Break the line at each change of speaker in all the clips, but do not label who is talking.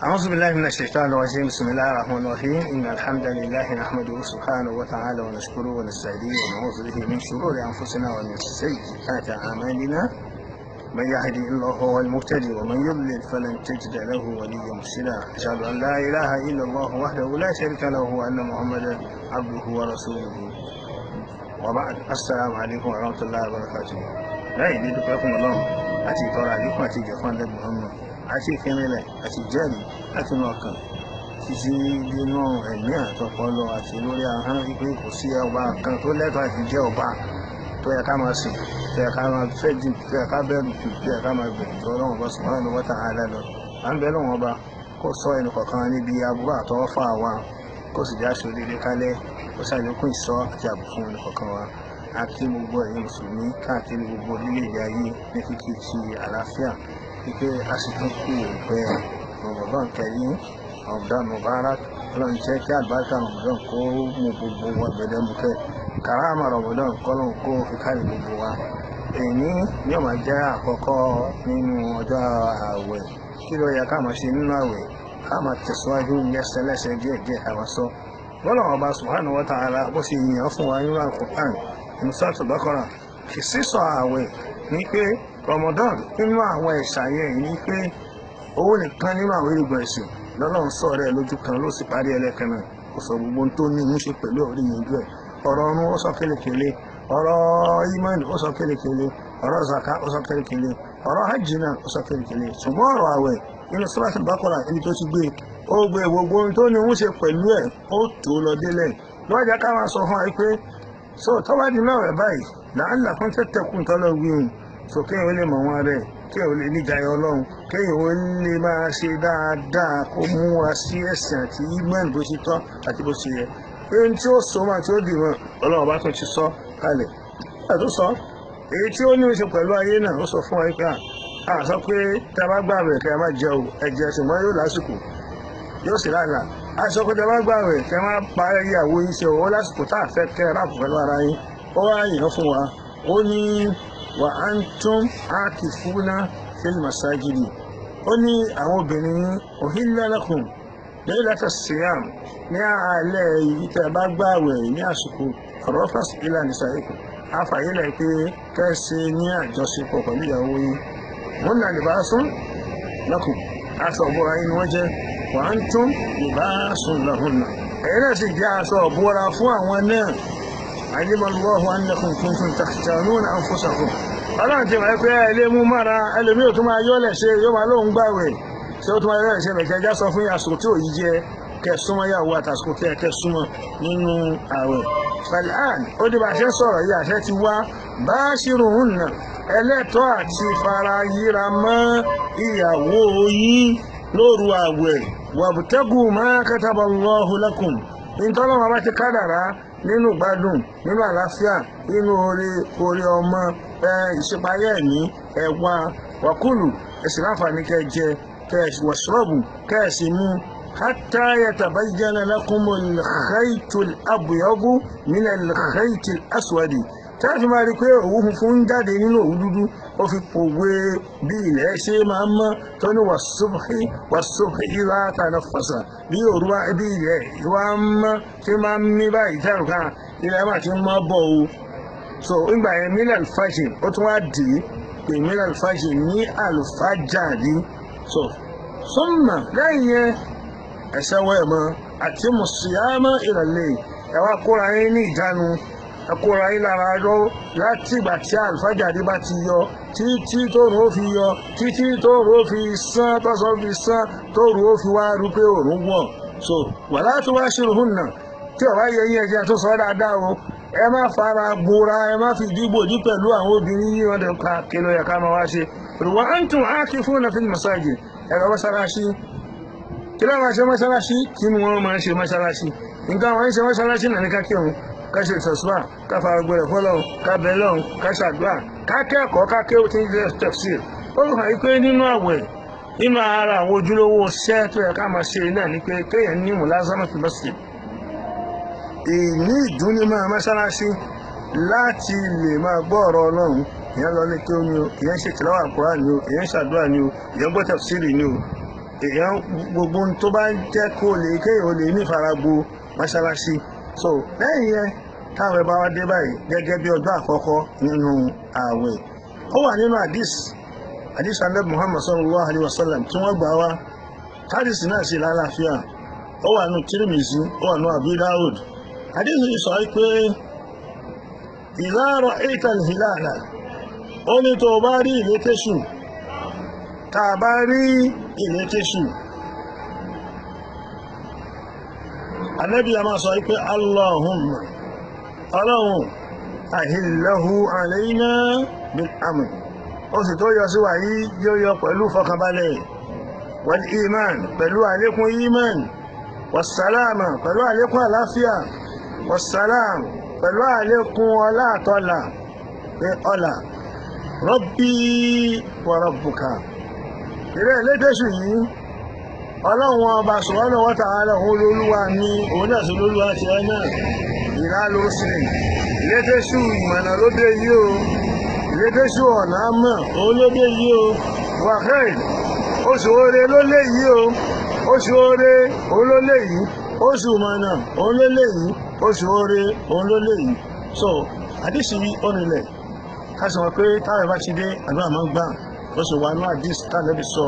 أعوذ بالله من الشيطان الرجيم. بسم الله الرحمن الرحيم. إن الحمد لله نحمده سبحانه وتعالى ونشكره ونستهديه ونعوذ به من شرور أنفسنا ومن سيئات أعمالنا. من يهدي الله هو المهتدي ومن يضلل فلن تجد له وليا مرشدا. أشهد أن لا إله إلا الله وحده لا شريك له وأن محمدا عبده ورسوله. وبعد، السلام عليكم ورحمة الله وبركاته. Láì ní dúpẹ́ fún Ọlọ́run àti ìtọ́ra àlékún àti ìjẹ̀ fún Ànábì Muhammad àti ìfẹ́rẹ́lẹ̀ àti ìjẹ́rìí láti inú ọkàn títí dínú ẹ̀mí àtọpọlọ àti lórí ahọ́n wípé kò sí ọba kan tó lẹ́tọ̀ọ́ àti jẹ́ ọba tó yẹ ká máa sìn, tó yẹ ká máa fẹ́ jù, tó yẹ ká bẹ̀rù jù, tó yẹ ká máa bẹ̀rù jù Ọlọ́run ọba subhanahu wa ta'ala lọ. À ń bẹ lọ́wọ́n ọba kó sọ ẹnì kọ̀ọ̀kan níbi aburú àtọwọ́fà wa, kó sì já aṣọ déédéé kálẹ̀, kó ṣàlékún ìṣọ́ àti ààbò fún ẹnì kọ̀ọ̀kan wa. Àti gbogbo ẹ̀yin mùsùlùmí káàkiri gbogbo orílẹ̀-èdè ayé ní kíkí ti àlàáfíà, wípé a sì tún kú òpin Ramadan Kareem, Ramadan Mubarak. Ọlọ́run jẹ́ kí àlùbáríkà Ramadan kó mú gbogbo wa gbẹdẹmukẹ́, kàrámà Ramadan kọ́lọ́n kó fi kárí gbogbo wa. Èyí ni ó máa jẹ́ àkọ́kọ́ nínú ọjọ́ ààwẹ̀. Kí ló yẹ ká máa ṣe nínú ààwẹ̀? Ká máa tẹ̀síwájú lẹ́sẹlẹ́sẹ díẹ̀díẹ̀ ká máa sọ bọ́lá ọba subhanahu wa ta'ala bó ṣe yàn fún wa nínú Al-Qur'an nínú Suratul Baqara. Sísọ ààwẹ̀ ní pé Ramadan nínú àwọn ẹ̀ṣà yẹn ní pé owó nìkan nínú àwọn irúgbìn ẹ̀sìn lọ́lọ́run sọ rẹ̀ lójú kan ló sì parí ẹlẹ́kan náà. Ó sọ gbogbo tó ní í ṣe pẹ̀lú orí yanjú ẹ̀. Ọ̀rọ̀ ọ̀run ó sọ kélekèle, ọ̀rọ̀ imani ó sọ kélekèle, ọ̀rọ̀ zaka ó sọ kélekèle, ọ̀rọ̀ hajj náà ó sọ kélekèle. Ṣùgbọ́n ọ̀rọ̀ àwẹ̀ nínú Suratul Baqara ibi tó ti gbé ó gbé gbogbo ohun tó ní í ṣe pẹ̀lú ẹ̀ ó tó lọ délẹ̀. Lọ́jà ká máa sọ fún wa pé so tọ́wádìí náà rẹ̀ báyìí la'allakum tattaqun tọ́lọ́ wíhun. So kéèyàn ó lè mọ̀ wọn rẹ̀, kéèyàn ó lè níjàyà Ọlọ́run, kéèyàn ó lè máa ṣe dáadáa, kó múra sí ẹ̀sìn àti ìmọ̀n bó ṣe tọ́ àti bó ṣe yẹ. Ohun tí ó so máa tí ó dì mọ́ Ọlọ́run bá tún ti sọ kalẹ̀. Nígbà tó sọ èyí tí ó ní í ṣe pẹ̀lú ayé náà, ó sọ fún wa pé a sọ pé tá a bá gbààwẹ̀ kẹ́ ẹ má jẹ o, ẹ̀jẹ̀ ṣùgbọ́n yóò lásìkò, yóò sì lálàá. A sọ pé tá a bá gbààwẹ̀ kẹ́ ẹ má pa ìyàwó yín ṣe o, lásìkò tá a fẹ́ kẹ́ ẹ ráàpù pẹ̀lú ara yín. Ó wá yàn fún wa, ó ní wa antum akifuna fil masajidi. Ó ní àwọn obìnrin uhilla lakum laylata siyam, ní alẹ́ yìí tẹ́ bá gbààwẹ̀ ní àsìkò rafas ila nisaikum, àfàyílẹ̀ pé kẹ́sì ní àjọṣepọ̀ pẹ̀lú ìyàwó yín. Hunna libasun lakum, aṣọ ìbora yín ni wọ́n jẹ́, wa antum libasun lahunna, ẹ̀yin náà sì jẹ́ aṣọ ìbora fún àwọn náà. Alima Allahu annakum kuntum takhtanuna anfusakum. Ọlọ́run ti máa pé ẹ lè mú mára ẹlòmíì ò tún máa yọ́lẹ̀ ṣe, yóò máa lóun gbàwẹ̀ ṣé ó tún máa yọ́lẹ̀ ṣe bẹ̀kẹ́ ẹja sọ fún àsìkò tí ò yí jẹ kẹ súnmọ́ yàwó àtàsìkò tí ẹ kẹ súnmọ́ nínú àwẹ̀. Fal'an ó dé bá a ṣe ń sọ̀rọ̀ yìí, àṣẹ ti wá bashiruhunna, ẹlẹ́tọ́ àti fara yíra mọ́ ìyàwó yín lóru àwẹ̀, wabtagu ma kataba Allahu lakum, ìtọ́lọ́mọ bá ti kádàrá nínú gbádùn, nínú àlàáfíà, nínú oore ọmọ, ìṣípayá ẹ̀mí, ẹ̀wà wàkúlù ẹ̀sìn láǹfààní kẹ́ jẹ, kẹ́ wọ̀ṣọ́ọ̀bù kẹ́ sì mú. Hatta yatabayyana lakumul khaytul abyadu minal khaytil aswadi. Táàfin máa rí pé òwú funfun ń jáde nínú òwú dúdú, ó fi pòwe bí ilẹ̀ ṣe máa ń mọ́ tó ní wàsúbhí wàsúbhí ìlà tanaffasa, bí òru bí ilẹ̀ wá ń mọ́ tí máa ń mí báyìí tẹ́rù kan ilẹ̀ máa ti mọ́ bọ̀ o. So ìgbà yẹn mílẹ̀ alfajì ó tún wá dì í pé mílẹ̀ alfajì ní alfajàrí. So summa lẹ́yìn yẹn ẹ̀ṣẹ̀ wọ̀ ẹ̀ mọ́ àti mùsùlùmí ìrọ̀lẹ́ ẹ̀ wá kóra yín ní ìjánu, ẹkóra yín lára ró láti ìgbà tí àlùfájàrí bá ti yọ títí tóòrùn ó fi yọ, títí tóòrùn ó fi sán, tọ́sán fi sán, tóòrùn ó fi wá rú pé òòrùn wọ̀. So wàlá tó wá ṣe òhun náà tí ọ̀wá yẹ yín ẹ̀jẹ̀ tó sọ dáadáa o, ẹ má fara gbora, ẹ má fi dìgbòdì pẹ̀lú àwọn obìnrin yìí wọn dẹ̀ ká kí ló yẹ ká máa wá ṣe. Wa antum akifuna fil masajid, ẹ̀rọ mọ́ṣáláṣí kí ló máa ṣe mọ́ṣáláṣí, kí ni wọ́n máa ṣe mọ́ṣáláṣí, nǹkan wọ́n ń ṣe mọ́ṣáláṣí náà ní ká kírun, ká ṣe ìtọ̀síwà, ká fara gbọ́dọ̀ fọlọ́run, ká bẹ lọ́run, ká ṣàdúrà, ká kẹ́kọ̀ọ́, ká kéwù tí ń jẹ́ tafsir. Ó hàn yí pé nínú àwẹ̀, nínú ara àwọn ojúlówó iṣẹ́ tó yẹ ká máa ṣe náà ni pé kéèyàn ní mulazamatul masjid, ìní ìdúnímọ̀ mọ́ṣáláṣí láti lè máa gbọ́ ọ̀rọ̀ Ọlọ́run. Ìyẹn lọ ní kí ó ní o, ìyẹn ṣe tìláwà Kùránì ni o, ìyẹn ṣàdúrà ni o, ìyẹn gbọ́ tafsiri ni o. Èèyàn gbogbo tó bá jẹ́ kó lè kéèyàn lè ní ìfaragbo mọ́ṣáláṣí. So lẹ́yìn yẹn táwọn ẹ̀ bá wá dé báyìí gẹ́gẹ́ bí ọjọ́ àkọ́kọ́ nínú ààwẹ̀, ó wà nínú hadith Ànábì Muhammad sallallahu alayhi wa sallam tí wọ́n gbà wá, hadith náà sì lálàáfíà. Ó wà nínú Tirmizi, ó wà nínú Abi Dawud. Hadith yìí sọ pé idha ra'ayta al-hilala, ó ní tó bá rí ìlétésù, tá a bá rí ìlétésù, Ànábì a máa sọ pé Allahumma, ọlọ́run, ahillahu alayna bil amn, oṣù tó yọ sí wa yìí yóò yọ pẹ̀lú fọkànbalẹ̀, wal iman, pẹ̀lú àlékún iman, wassalama, pẹ̀lú àlékún àláfíà, wassalam, pẹ̀lú àlékún ọlá àtọ́là, pé ọlà rabbi wa rabbuka. Ìrẹ́ ìlétésù yìí, ọlọ́run ọba subhanahu wa ta'ala òun lolúwa mi, òun náà sì lolúwa tiẹ̀ náà. Ìlà ló sì ìlétésù ìmọ̀nà ló dé yìí o, ìlétésù ọ̀nà àmọ̀ òun ló dé yìí o, wàhẹ́ẹ̀ oṣù oore ló lé yìí o, oṣù oore òun ló lé yìí, oṣù ìmọ̀nà òun ló lé yìí, oṣù oore òun ló lé yìí. So àdìsí yìí ó nílẹ̀ ká sọ pé táwọn ìbá ti dé àdúrà máa ń gbà. Oṣù wa ní àdìsí táwọn sọ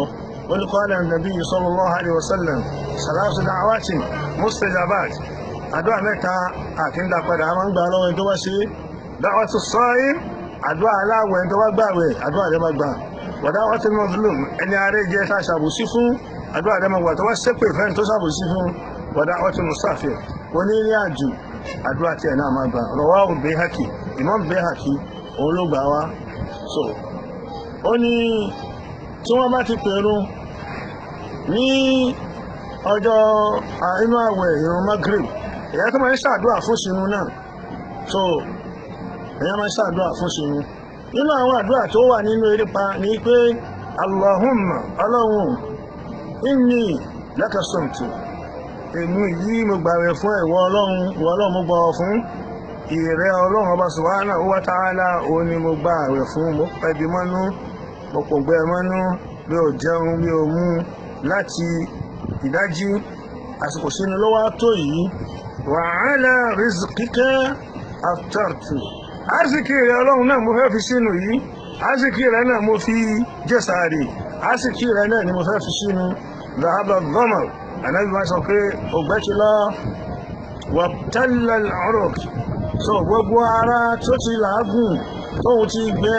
olùkọ́ Ànábì sallallahu alaihi wasallam salasu da'awati mustajabat, àdúrà mẹ́ta àti ń dàpadà a máa ń gbà lọ́wọ́ ẹni tó bá ṣe. Da'watu sa'im, àdúrà aláwẹ̀ ẹni tó bá gbàwẹ̀ àdúrà rẹ̀ máa gbà. Wa da'watul mazlum, ẹni ààrẹ jẹ́ tá a ṣàbòsí fún, àdúrà rẹ̀ máa gbà tó bá ṣépè fẹ́ni tó ṣàbòsí fún. Wa da'watul musafir, onírìn àjò, àdúrà tiẹ̀ náà máa gbà. Rawahu Bayhaqi, Imam Bayhaqi òun ló gbà wá. So ó ní tí wọ́n bá ti pèrún ní ọjọ́ inú àwẹ̀ ìrun Maghrib, èyàn tó máa ń ṣàdúrà fún sínú náà. So èyàn máa ń ṣàdúrà fún sínú. Nínú àwọn àdúrà tó wà nínú erépa ni pé Allahumma, ọlọ́run, inni laka sumtu, èmi yìí mo gbààwẹ̀ fún ìwọ ọlọ́run, ìwọ ọlọ́run mo gbọ́ fún ìrẹ́ ọlọ́run ọba subhanahu wa ta'ala, òun ni mo gbààwẹ̀ fún, mo pẹ̀bí mọ́nú, mo pòǹgbẹ mọ́nú, mi ò jẹun, mi ò mu láti ìdájí, àsìkò sínú ló wá tó yìí. Wa ala rizqika aftartu, àsìkí rẹ̀ ọlọ́run náà mo fẹ́ fi sínú yìí, àsìkí rẹ̀ náà mo fi jẹ́sàárì, àsìkí rẹ̀ náà ni mo fẹ́ fi sínú. Dhahaba dhamar, Ànábì máa sọ pé ògbẹ́ ti lọ, wabtalla al-uruq, so gbogbo ara tó ti làágùn tóun ti gbẹ,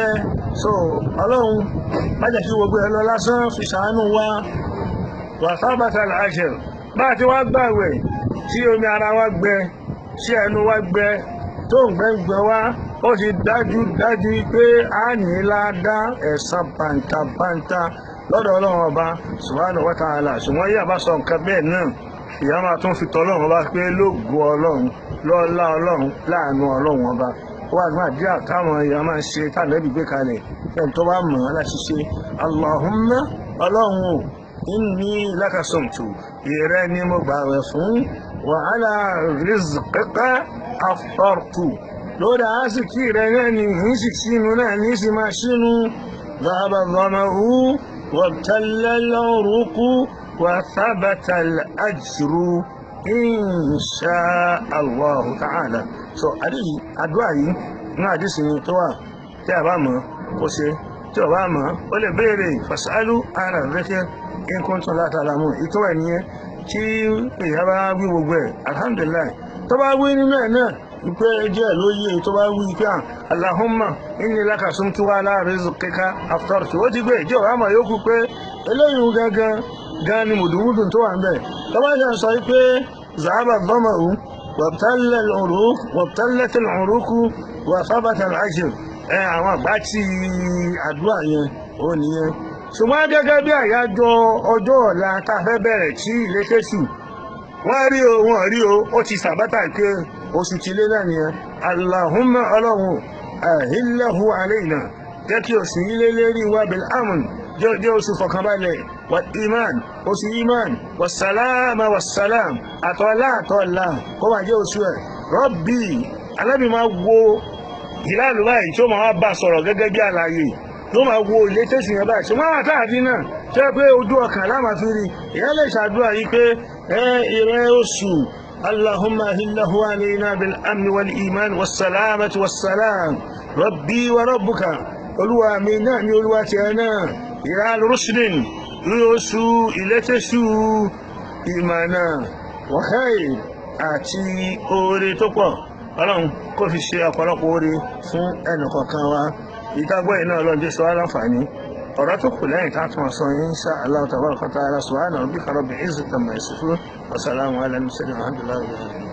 so ọlọ́run má jẹ́ kí gbogbo ẹ lọ lásán, fi ṣàánú wa. Wa thabata al-ajr, bá a ti wá gbàwẹ̀ tí omi ara wa gbẹ, tí ẹnu wa gbẹ, tó ń gbẹ́ngbẹ́ wá, ó ti dájú dájú pé a ní ládá ẹ̀san bàǹtàbàǹtà lọ́dọ̀ ọlọ́run ọba subhanahu wa ta'ala. Ṣùgbọ́n yíyá bá sọ nǹkan bẹ́ẹ̀ náà, ìyá máa tún fi tọ́lọ́run ọba pé lógo ọlọ́run, lọ́lá ọlọ́run, láàánú ọlọ́run ọba. Ó wà ní àdúrà táwọn èèyàn máa ń ṣe tàbí gbé kalẹ̀ ẹni tó bá mọ̀ ọ́ láti ṣe. Allahumma, ọlọ́run o, inni laka sumtu, ìrẹ́ ni mo gbààwẹ̀ fún, wa ala rizqika aftartu, lórí àásìkí rẹ̀ náà ni ń sì sínú náà ní sì máa sínú. Dhahaba dhama'u wabtalla al-uruqu wa thabata al-ajru insha Allahu ta'ala. So àdúrà yìí ní àdìsí ni tó wà, tí a bá mọ̀ kó ṣe, tí a bá mọ̀ ó lè béèrè, fasalu ahla dhikr in kuntum la ta'lamun. Ìtọ́wà nìyẹn tí èèyàn bá wí gbogbo ẹ̀, alhamdulillah. Tó bá wí nínú ẹ̀ náà pé jẹ́ ló yé, tó bá wí pé Allahumma inni laka sumtu wa ala rizqika aftartu, ó ti gbé ìjọ àmọ̀ yòókù pé eléyìí gangan gan ni mùdùmùdù tó wà ń bẹ̀. Tó bá ṣe ń sọ pé zahaba dhama'u wabtalla al-uruq wabtallat al-uruq wa thabata al-ajr, ẹ àwọn àgbà tí àdúrà yẹn ó nìyẹn. Ṣùgbọ́n gẹ́gẹ́ bí àyájọ́ ọjọ́ ọ̀la tá a fẹ́ bẹ̀rẹ̀ tí ìlétésù, wọ́n rí o, wọ́n rí o, ó ti sàbátà pé oṣù tí lé náà nìyẹn. Allahumma, ọlọ́run, ahillahu alayna, jẹ́ kí oṣù yìí lé lérí wa, bil amn, jẹ́ oṣù fọkànbalẹ̀, wal iman, oṣù iman, wassalama wassalam, àtọ́lá àtọ́lá kó máa jẹ́ oṣù ẹ̀. Rabbi, alábì máa wo ìlàlú báyìí tí ó máa bá sọ̀rọ̀ gẹ́gẹ́ bí àlàyé, ló máa wo ìlétésù yẹn báyìí. Ṣùgbọ́n àwọn àtàdín náà Tẹ́ pé ojú ọkàn láàmà fi rí. Ìyá lè ṣàdúrà yìí pé ẹ ìrẹ́ oṣù Allahumma ahillahu alayna bil amni wal iman was salamati was salam rabbi wa rabbuka, olúwa mi náà ní olúwa tiẹ̀ náà, ìyá rushdin ní oṣù ìlẹ́tẹ̀ṣù ìmọ̀nà wa khair àti oore tó pọ̀. Ọlọ́run kó fi ṣe ọ̀pọ̀lọpọ̀ oore fún ẹnì kọ̀ọ̀kan wa. Ìtagbọ́ iná ọlọ́run jésù aláǹfààní ọ̀rọ̀ tó kù lẹ́yìn tá a tún sọ insha Allah tabaraka wa ta'ala. Subhana rabbika rabbil izzati amma yasifun wa salamun ala al-mursalin walhamdulillahi rabbil alamin.